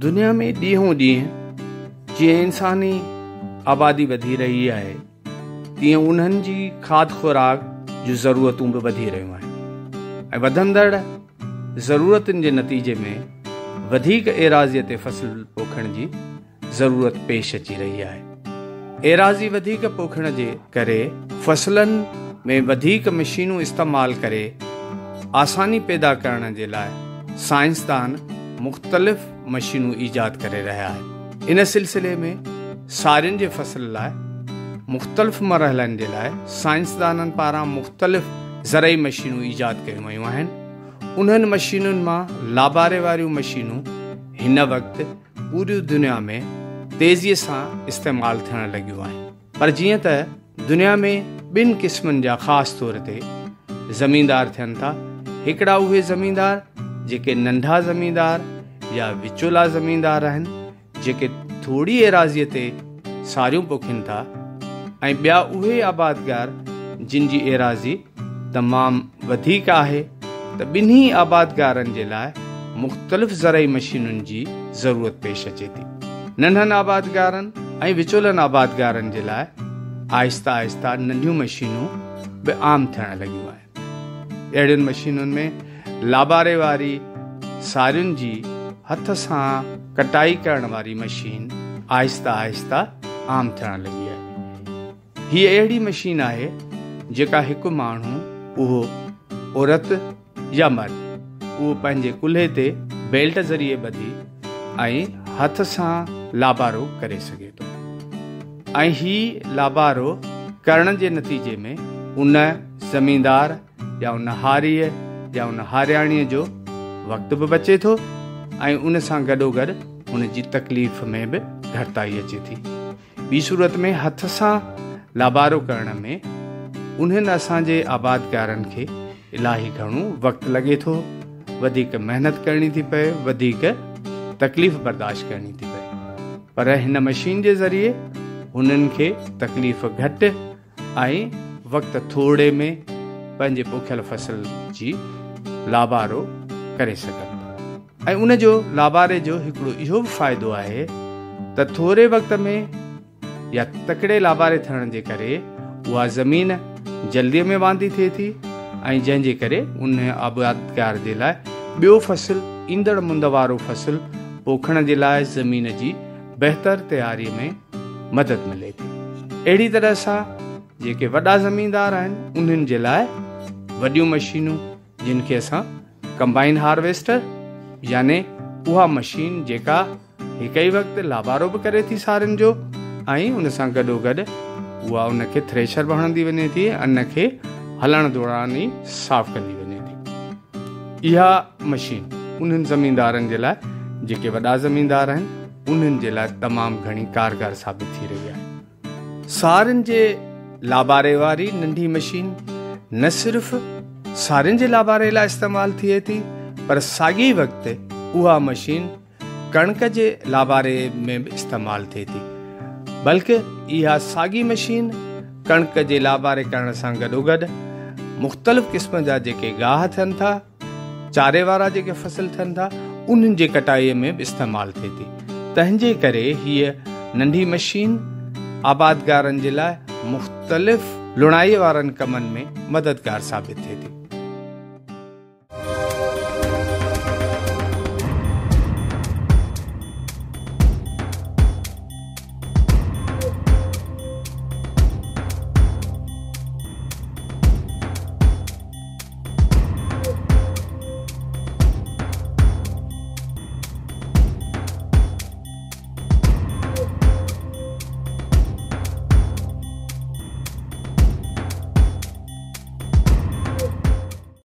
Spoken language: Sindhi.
دنيا ۾ ڏينهون ڏينهن جيئن انساني آبادي وڌي رهي آهي، تيئن انهن جي کاڌ خوراڪ جون ضرورتون به وڌي رهيون آهن ۽ وڌندڙ ضرورتن جي نتيجي ۾ وڌيڪ ايراضيء تي فصل پوکڻ جي ضرورت پيش اچي رهي آهي. ايراضي وڌيڪ پوکڻ جي ڪري فصلن ۾ وڌيڪ مشينون استعمال ڪري آساني پيدا ڪرڻ جي لاء سائنسدان مختلف مشينون ايجاد ڪري رهيا آهن. ان سلسلي ۾ سارين جي فصل لاء مختلف مرحلن جي لاء سائنسدانن پاران مختلف زرعي مشينون ايجاد ڪيون ويون آهن. انهن مشينن مان لاباري واريون مشينون هن وقت پوري دنيا ۾ تيزيء سان استعمال ٿيڻ لڳيون آهن. پر جيئن ته دنيا ۾ ٻن قسمن جا خاص طور تي زميندار ٿين ٿا، هڪڙا اهي زميندار جيڪي ننڍا زميندار يا وچولا زميندار آهن، جيڪي ٿوري ايراضيء تي ساريون پوکين ٿا ۽ ٻيا اهي آبادگار جن جي ايراضي تمام وڌيڪ آهي ته ٻنهي آبادگارن جي لاء مختلف زرعي مشينن جي ضرورت پيش اچي ٿي. ننڍن آبادگارن ۽ وچولن آبادگارن جي لاء آهستي آهستي ننڍيون مشينون به عام ٿيڻ لڳيون آهن. اهڙين مشينن ۾ لاباري واري سارين جي هٿ سان ڪٽائي ڪرڻ واري مشين آهستي آهستي عام ٿيڻ لڳي آهي. هيء اهڙي مشين آهي جيڪا هڪ ماڻهو اهو عورت يا مرد اهو پنهنجي ڪلهي تي بيلٽ ذريعي ٻڌي ۽ هٿ سان لابارو ڪري سگهي ٿو ۽ هي لابارو ڪرڻ جي نتيجي ۾ ان زميندار يا ان هاريء يا ان هارياڻيء جو وقت به بچي ٿو ۽ ان سان گڏوگڏ ان جي تڪليف ۾ به گهٽتائي اچي ٿي. ٻي صورت ۾ هٿ سان لابارو ڪرڻ ۾ انهن اسان جي آبادگارن کي الاهي گهڻو وقت لڳي ٿو، وڌيڪ محنت ڪرڻي ٿي پئي، وڌيڪ تڪليف برداشت ڪرڻي ٿي پئي پر هن مشين جي ذريعي هنن کي تڪليف گهٽ ۽ وقت ٿورڙي ۾ پنهنجي پوکيل فصل جي لابارو ڪري سگهن ٿا ۽ ان جو لاباري جو هڪڙو اهو به فائدو آهي ته ٿوري وقت ۾ يا تڪڙي لاباري ٿيڻ جي ڪري اها زمين جلدي ۾ واندي ٿئي ٿي ۽ جنهن جي ڪري ان آبادگار جي لاء ٻيو فصل ايندڙ مند وارو فصل پوکڻ جي لاء زمين جي بهتر تياري ۾ مدد ملي ٿي. اهڙي طرح سان جيڪي وڏا زميندار آهن انهن جي لاء وڏيون مشينون جن کي اسان ڪمبائن هارويسٽر يعني اها مشين جيڪا هڪ ئي وقت لابارو به ڪري ٿي سارين جو ۽ ان سان گڏو گڏ اها ان کي ٿريشر به هڻندي وڃي ٿي ان کي هلڻ دوران ئي صاف ڪندي وڃي ٿي. اها مشين انهن زميندارن جي لاء جيڪي وڏا زميندار آهن انهن جي لاء تمام گهڻي ڪارگر ثابت ٿي رهي آهي. سارين جي لاباري واري ننڍي مشين نه صرف سارين جي لاباري لاء استعمال ٿئي ٿي پر ساڳئي وقت اها مشين ڪڻڪ جي لاباري ۾ به استعمال ٿئي ٿي بلڪ اها ساڳي مشين ڪڻڪ جي لاباري ڪرڻ سان گڏوگڏ مختلف قسم جا جيڪي گاهه ٿين ٿا چاري وارا جيڪي فصل ٿين ٿا انهن جي ڪٽائي ۾ به استعمال ٿئي ٿي تنهن جي ڪري هيء ننڍي مشين آبادگارن جي لاء مختلف لڻائي وارن ڪمن ۾ مددگار ثابت ٿئي ٿي.